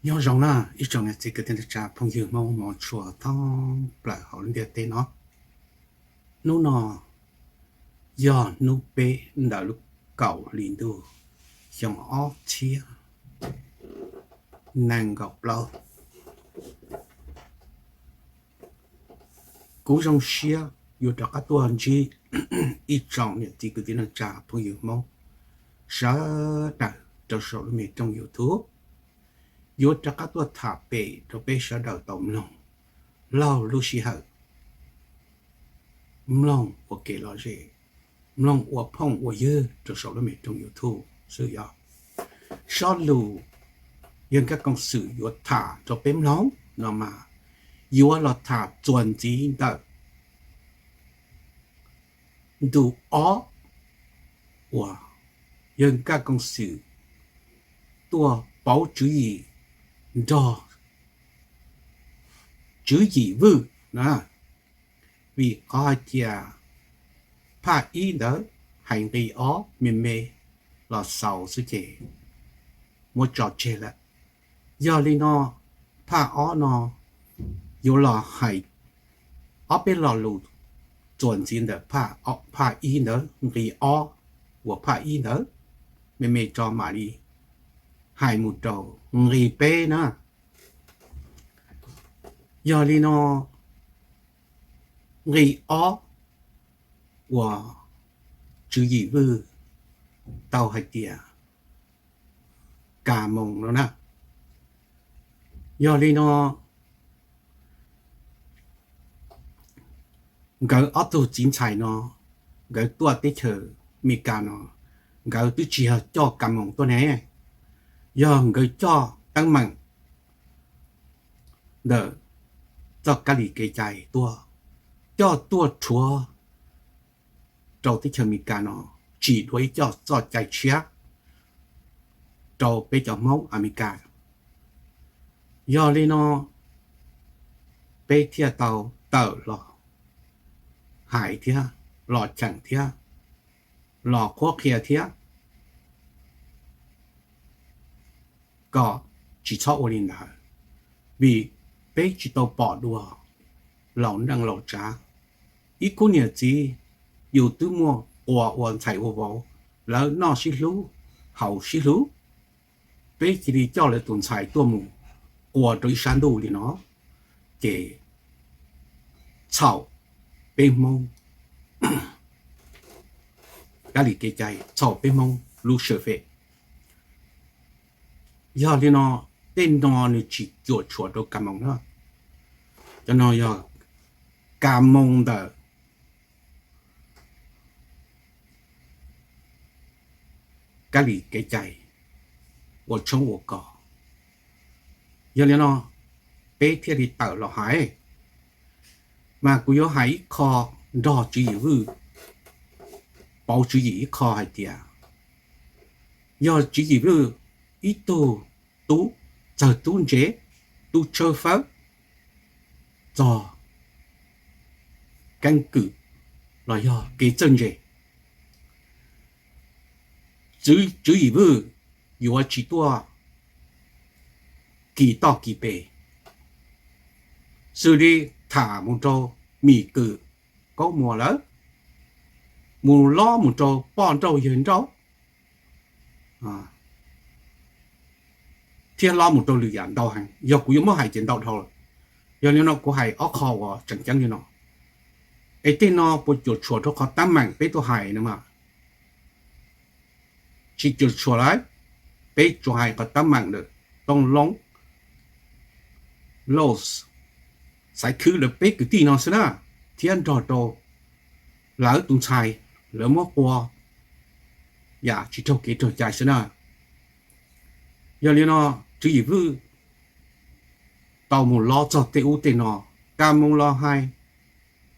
Nyob zoo na ib tsoom niam txiv kwv tij neej tsa phooj ywg Hmoob hmov tshua thoob plaws hauv lub ntiaj teb no. Hnub no yog hnub peb ntawm lub kaum hli ntuj xyoo ob txhiab nees nkaum plaub. Kuv zoo siab yuav rov qab tuaj ntsib ib tsoom niam txiv kwv tij neej tsa phooj ywg Hmoob sawv daws rau saum lub me rooj YouTube. Yuav rov qab tuaj tham pem rau peb sawv daws tau mloog laug lub sij hawm, mloog ua kev lom zem, mloog ua phooj ua ywg rau saum lub me rooj YouTube xwb yog. Sob lus yawg Nkaj Koom Xwm yuav tham rau peb mloog no mas yuav los tham txuas ntxiv ntawm ntu ob uas yawg Nkaj Koom Xwm tuaj pauv tswv yim nrog Tswv Yim Vwj na, vim qhov hais tias phaj ib ntawd hais nqi ob me me los xaus xwb ces muab tso tseg lawm. Yog li no phaj ob no yuav los hais ob peb lo lus txuas ntxiv ntawm phaj ib ntawd nqi ob uas phaj ib ntawd me me tso mam li hais mus rau nqi peb na. Yog li no nqi ob uas Tswv Yim Vwj tau hais tias Ka Moos no na. Yog li no nkawd ob tug txiv ntxhais no nkawd tuaj teb chaws Amelikas no nkawd twb tsis yog coj Ka Moos tuaj ne, yog nkawd coj teeb meem ntawm txoj kab li kev cai tuaj, coj tuaj rhuav rau teb chaws Amelikas no tsim dua ib co txoj cai tshiab rau peb cov Hmoob Amelikas. Yog li no peb thiaj tau tawm los hais thiab los cheem thiab los qhuab qhia thiab kom tsis txhob ua li ntawd, vim peb tsis tau pom dua laus neej laus tsav, ib khub niam txiv yus twb muaj quas ua ntxhais ua vauv, lawv noj sib hlub haus sib hlub, peb cia li coj lawv tus ntxhais tuaj mus quas rau ib sab ntuj li no ces txhaum peb Hmoob kab li kev cai, txhaum peb Hmoob lub sawm fem. Yog li no tej no nws tsis cuam tshuam rau Ka Moos na, cov no yog Ka Moos ntawm kab li kev cai ua tshoob ua kos. Yog li no peb thiaj li tawm los hais, mas kuv yuav hais ib qho nrog Tswv Yim Vwj, pauv Tswv Yim ib qho hais tias yog Tswv Yim Vwj ib tug tub txawg tub ntse, tub tshawb fawb txog keeb kwm los yog kev txawj ntse. Tswv Yim Vwj yuav tsis tuaj kis toj kis pes, xws li tham mus rau Mim Kwm Kaub Muas lawm, mus lob mus rau poj nrauj yawg nrauj, thiab lob mus rau lwm yam ntau heev. Yog kuv yuav muab hais ces ntau dhau lawm. Yog li no kuv hais ob qho uas tseem ceeb li no, es tej no puas cuam tshuam rau qhov teeb meem peb tuaj hais no mas tsis cuam tshuam lawm. Peb tsuas hais qhov teeb meem ntawm Tooj Loob, Los, Xaiv Khwb lawv peb kwv tij no xwb na, thiab nrog rau lawv tus ntxhais lawv muab qua yam tsis raug kev raug cai xwb na. Yog li no Tswv Yim Vwj tau mus lob txog tej ub tej no, Ka Moos los hais,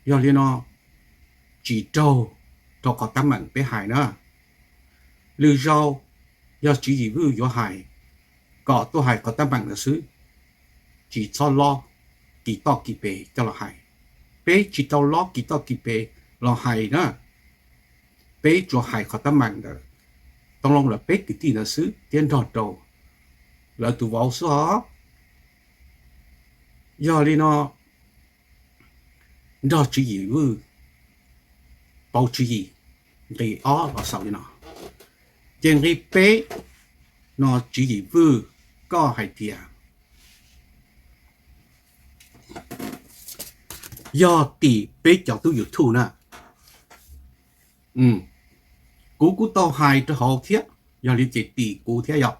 yog li no tsis raug rau qhov teeb meem peb hais na. Lwm zaus yog Tswv Yim Vwj yuav hais, kom tuaj hais qhov teeb meem ntawd xwb, tsis txhob lob kis toj kis pes coj los hais. Peb tsis tau lob kis toj kis pes los hais na, peb tsuas hais qhov teeb meem ntawm Tooj Loob lawv peb kwv tij ntawd xwb thiab nrog rau lawv tus vauv xwb os. Yog li no, nrog Tswv Yim Vwj pauv tswv yim, nqe ob los xaus li no. Ces nqe peb no Tswv Yim Vwj, koj hais tias yog tim peb cov tub YouTube na. Kuv kuj tau hais rau hauv thiab, yog li ces tim kuv thiab yog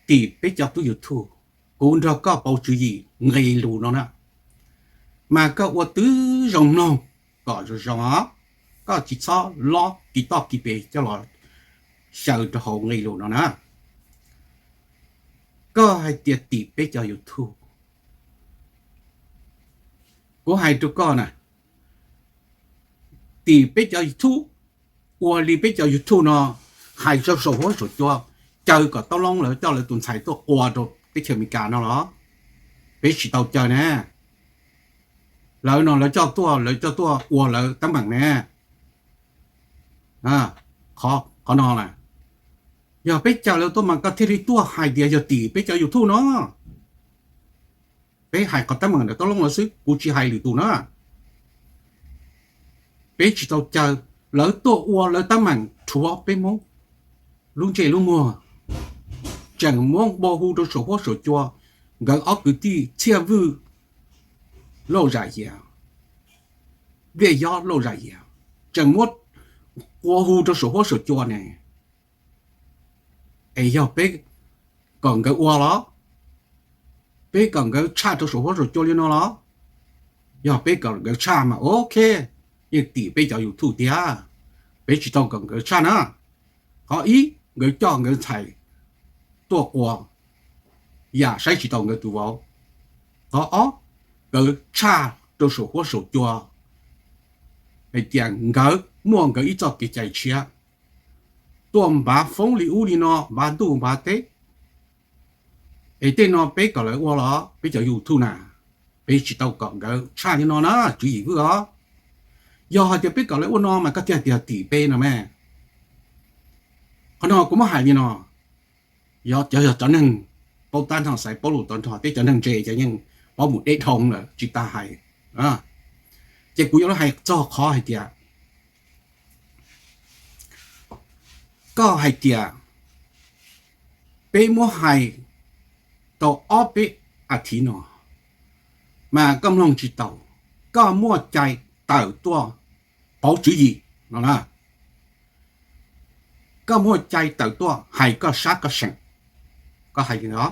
tim peb cov tub YouTube, kuv nrog koj pauv tswv yim nqe lus no na, mas koj ua tib zoo mloog kom zoo zoo os, koj tsis txhob lob kis toj kis pes coj los xyaw rau hauv nqe lus no na. Koj hais tias tim peb cov YouTube, kuv hais rau koj na, tim peb cov YouTube, ua li peb cov YouTube no hais rau saum huab saum cua, caw kom Toob Loob lawv coj lawv tus ntxhais tuaj qua rau teb chaws Amelikas no los peb tsis tau caw ne. Lawv no lawv coj tuaj, lawv coj tuaj ua lawv teeb meem ne. Qhov no na, yog peb caw lawv tuaj mas koj thiaj li tuaj hais tias yog tim peb cov YouTube no. Peb hais qhov teeb meem ntawm Toob Loob lawv xwb, kuv tsis hais lwm tus na. Peb tsis tau caw, lawv tuaj ua lawv teeb meem rhuav peb Hmoob lub ntsej lub muag, tseem muab npau hu rau saum huab saum cua, nkawd ob kwv tij Txhiaj Vwj Lauj Zam Yias, Npliaj Yob Lauj Zam Yias, tseem muab qua hu rau saum huab saum cua ne. Es yog peb kom nkawd ua los, peb kom nkawd tshaj rau saum huab saum cua li no los? Yog peb kom nkawd tshaj mas ok, yeej tim peb cov YouTube tiag, peb tsis tau kom nkawd tshaj na. Qhov ib, nkawd coj nkawd ntxhais tuaj qua yam saib tsis taus nkawd tus vauv. Qhov ob, nkawd tshaj rau saum huab saum cua hais tias nkawd muaj nkawd ib txoj kev cai tshiab, tuaj npav foob li ub li no, npav ntuj npav teb. Es tej no peb kom lawv ua los peb cov YouTube na, peb tsis tau kom nkawd tshaj li no na, Tswv Yim Vwj os. Yog hais tias peb kom lawv ua no mas koj thiaj tias tim peb no me. Qhov no kuv muab hais li no, yog cov, yog cov neeg paub tab nrho xaiv paub lus tau nrho, tej cov neeg ntse ces yeej paub mus deb dhau lawm tsis tas hais. Ces kuv yuav los hais txog qhov hais tias, koj hais tias peb muab hais tau ob peb as thiv no, mas koj mloog tsis tau, koj muaj cai tawm tuaj pauv tswv yim no na. Koj muaj cai tawm tuaj hais koj sab koj seem, koj hais li no.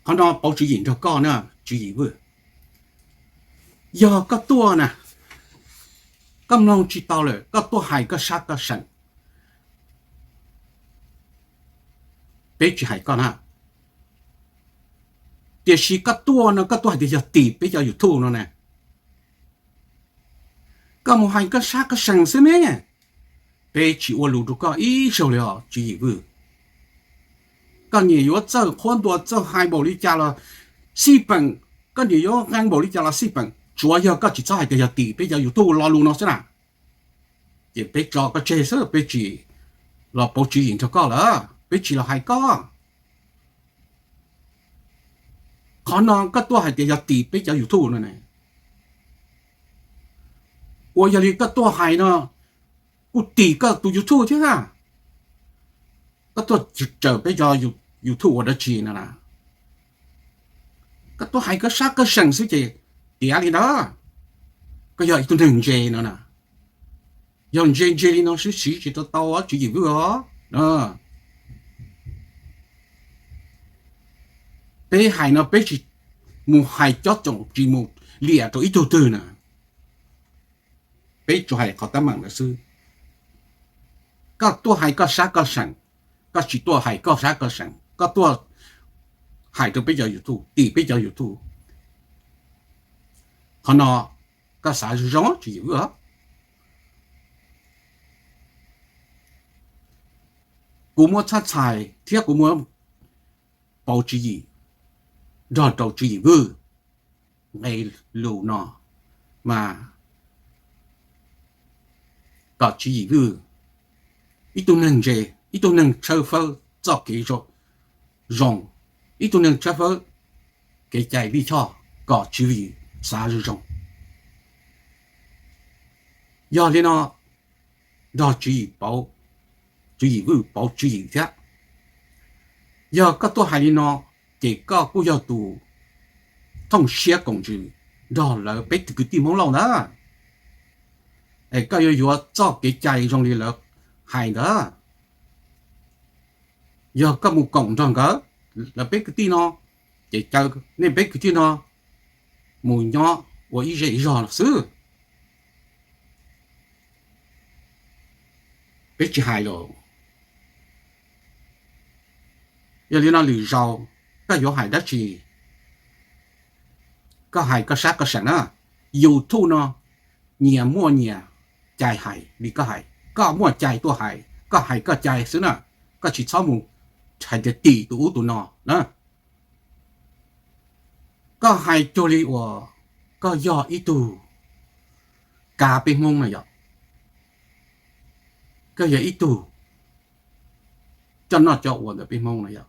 Qhov no pauv tswv yim nrog koj na, Tswv Yim Vwj. Yog koj tuaj na, koj mloog tsis tau lawm koj tuaj hais koj sab koj seem, peb tsis hais koj na. Tiam sis koj tuaj no koj tuaj hais tias yog tim peb cov YouTube no na, koj mus hais koj sab koj seem xwb ne, peb tsis ua lus rau koj ib zaug li os Tswv Yim Vwj. Koj niam yuav txawj qhuab ntuas txawj hais npaum li cas los xij peem, koj niam yuav hais npaum li cas los xij peem, tsuav yog koj tsis txhob hais tias yog tim peb cov YouTube lo lus no xwb na. Ces peb tso koj tseg xwb, peb tsis los pauv tswv yim nrog koj lawm, peb tsis los hais koj. Qhov no koj tuaj hais tias yog tim peb cov YouTube no ne, uas yog li koj tuaj hais no kuj tim koj tus YouTube thiab. Koj tuaj raws peb cov YouTube ua dab tsi no na? Koj tuaj hais koj sab koj seem xwb ces tiav li ntawd. Koj yog ib tug neeg ntse no na, yog ntse ntse li no siv siv tsis tau tau Tswv Yim Vwj os. Peb hais no peb tsis mus hais cob coom tsis mus liam rau ib tug twg na, peb tsuas hais qhov teeb meem ntawd xwb. Koj tuaj hais koj sab koj seem, koj tsis tuaj hais koj sab koj seem, koj tuaj hais rau peb cov YouTube, tim peb cov YouTube. Qhov no koj xav zoo zoo Tswv Yim Vwj. Kuv muab txhab txhais thiab kuv muab pauv tswv yim nrog rau Tswv Yim Vwj nqe lus no mas kom Tswv Yim Vwj, ib tug neeg ntse, ib tug neeg tshawb fawb txoj kev zoo, ib tug neeg tshawb fawb kev cai lij choj kom tswv yim xav zoo zoo. Yog li no, nrog tswv yim Vwj pauv tswv yim thiab. Yog koj tuaj hais li no, ces koj kuj yog tus thooj siab koom ntsws nrog lawv peb tug kwv tij Hmoob Lauj ntag. Es koj yuav yuav txoj kev cai zoo li lawv hais ntawd. Yog koj mus koom nrog nkawd, lawv peb kwv tij no, ces caw nej peb kwv tij no mus nyob ua ib zej ib zog xwb. Peb tsis hais lawm. Yog li no lwm zaus koj yuav hais dab tsi, koj hais koj sab koj seem na. YouTube no nyias muaj nyias cai hais li koj hais, koj muaj cai tuaj hais, koj hais koj cai xwb na. Koj tsis txhob mus hais tias tim tus ub tus no na. Koj hais cuag li uas koj yog ib tug kav peb Hmoob no yom, koj yog ib tug coj noj coj ua ntawm peb Hmoob no yom.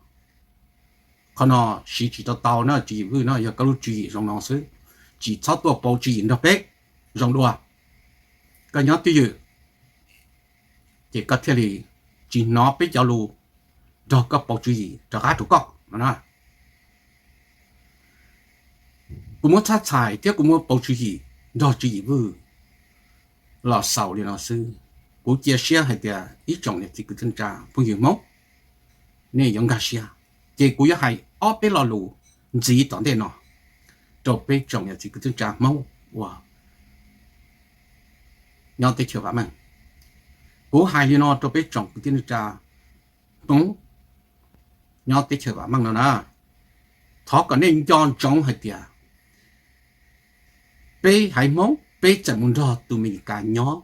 Qhov no siv tsis tau tau na, tswv yim Vwj no, yog koj lub tswv yim zoo no xwb, tsis txhob tuaj pauv tswv yim nrog peb zoo dua. Koj nyob twj ywm, ces koj thiaj li tsis hnov peb cov lus nrog koj pauv tswv yim rov qab rau koj no na. Kuv muab txhab txhais thiab kuv muab pauv tswv yim nrog tswv yim Vwj los xaus li no xwb. Kuv cia siab hais tias ib tsoom niam txiv kwv tij neej tsa phooj ywg Hmoob, nej yuav nkag siab, ces kuv yuav hais ob peb lo lus ntxiv tom ntej no rau peb tsoom niam txiv kwv tij neej tsa Hmoob uas nyob teb chaws vam meej. Kuv hais li no rau peb tsoom kwv tij neej tsa Hmoob nyob teb chaws vam meej no na, thov kom nej nco ntsoov hais tias peb haiv Hmoob peb txawm mus nrog tus Amelikas nyob,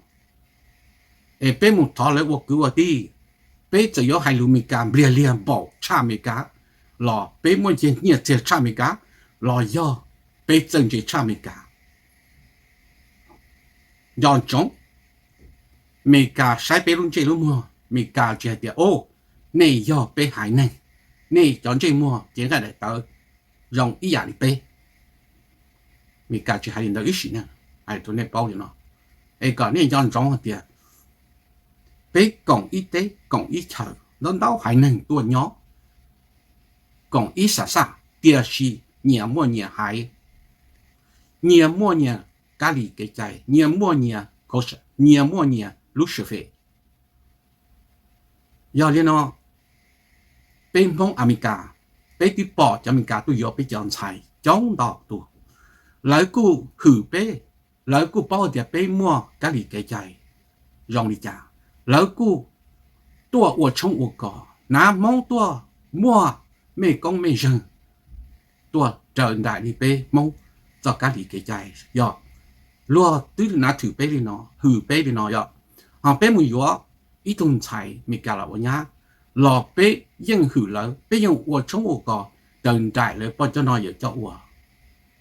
es peb mus thov lawv ua kwv ua tij, peb txawm yuav hais lus Amelikas npliag liag npaum tshaj Amelikas los peb muaj nyiaj txiag tshaj Amelikas los yog peb txawj ntse tshaj Amelikas. Nco ntsoov, Amelikas saib peb lub ntsej lub muag, Amelikas tsis hais tias, o, nej yog peb haiv neeg, nej cov ntsej muag cev nqaij daim tawv zoo ib yam li peb. Amelikas tsis hais li ntawd ib sim neej, hais rau nej paub li no. Es kom nej nco ntsoov hais tias peb koom ib teb koom ib chaw, ntau ntau haiv neeg tuaj nyob koom ib xav xaj, tiam sis nyias muaj nyias haiv, nyias muaj nyias kab li kev cai, nyias muaj nyias culture, nyias muaj nyias lub sawm fem. Yog li no, peb Hmoob Amelikas, peb twb pom cov Amelikas tuaj yuav peb cov ntxhais coob ntau tus, lawv kuj hwm peb, lawv kuj paub tias peb muaj kab li kev cai zoo li cas, lawv kuj tuaj ua tshoob ua kos, hnav Hmoob tuaj muaj mej koob mej zeeg, tuaj raws nraim li peb Hmoob txoj kab li kev cai. Yog luag twb nav thwm peb li no, hwm peb li no yom, ho peb mus yuav ib tug ntxhais Amelikas los ua nyab los peb yeej hwm lawv, peb yeej ua tshoob ua kos raws nraim lawv poj coj no yawm coj ua.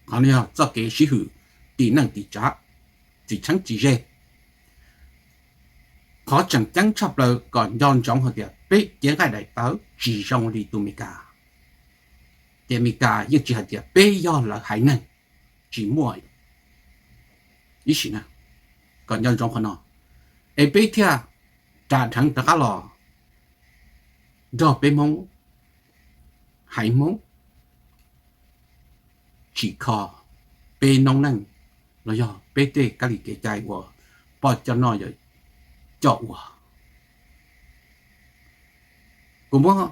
Qhov no yog txoj kev sib hwm tim neej tim tsav, txiv tsheeb txiv ze. Qhov tseem ceeb tshaj plaws kom nco ntsoov hais tias peb cev nqaij daim tawv tsis zoo li tus Amelikas. Ces Amelikas yeej tsis hais tias peb yog lawv haiv neeg, tsis muaj ib sim neej. Kom nco ntsoov qhov no, es peb thiaj ras dheev rov qab los nrog peb Hmoob, haiv Hmoob tsim kho peb noob neej los yog peb tej kab li kev cai uas poj coj no yawm coj ua. Kuv muab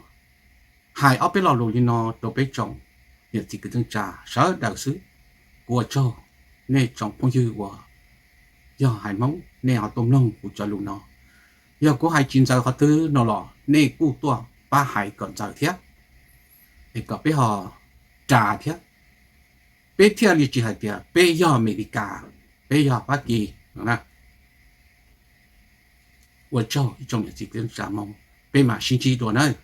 hais ob peb lo lus li no rau peb tsoom niam txiv kwv tij neej tsa sawv daws xwb. Kuv ua tsaug nej tsoom phooj ywg uas yog haiv Hmoob, nej ho tuaj mloog kuv cov lus no. Yog kuv hais tsis ntxaws qhov twg no los nej kuj tuaj pab hais kom ntxaws thiab, es kom peb ho ras thiab, peb thiaj li tsis hais tias peb yog Amelikas, peb yog Fab Kis. Ua tsaug ib tsoom niam txiv kwv tij neej tsa Hmoob, peb mam sib ntsib dua nawb.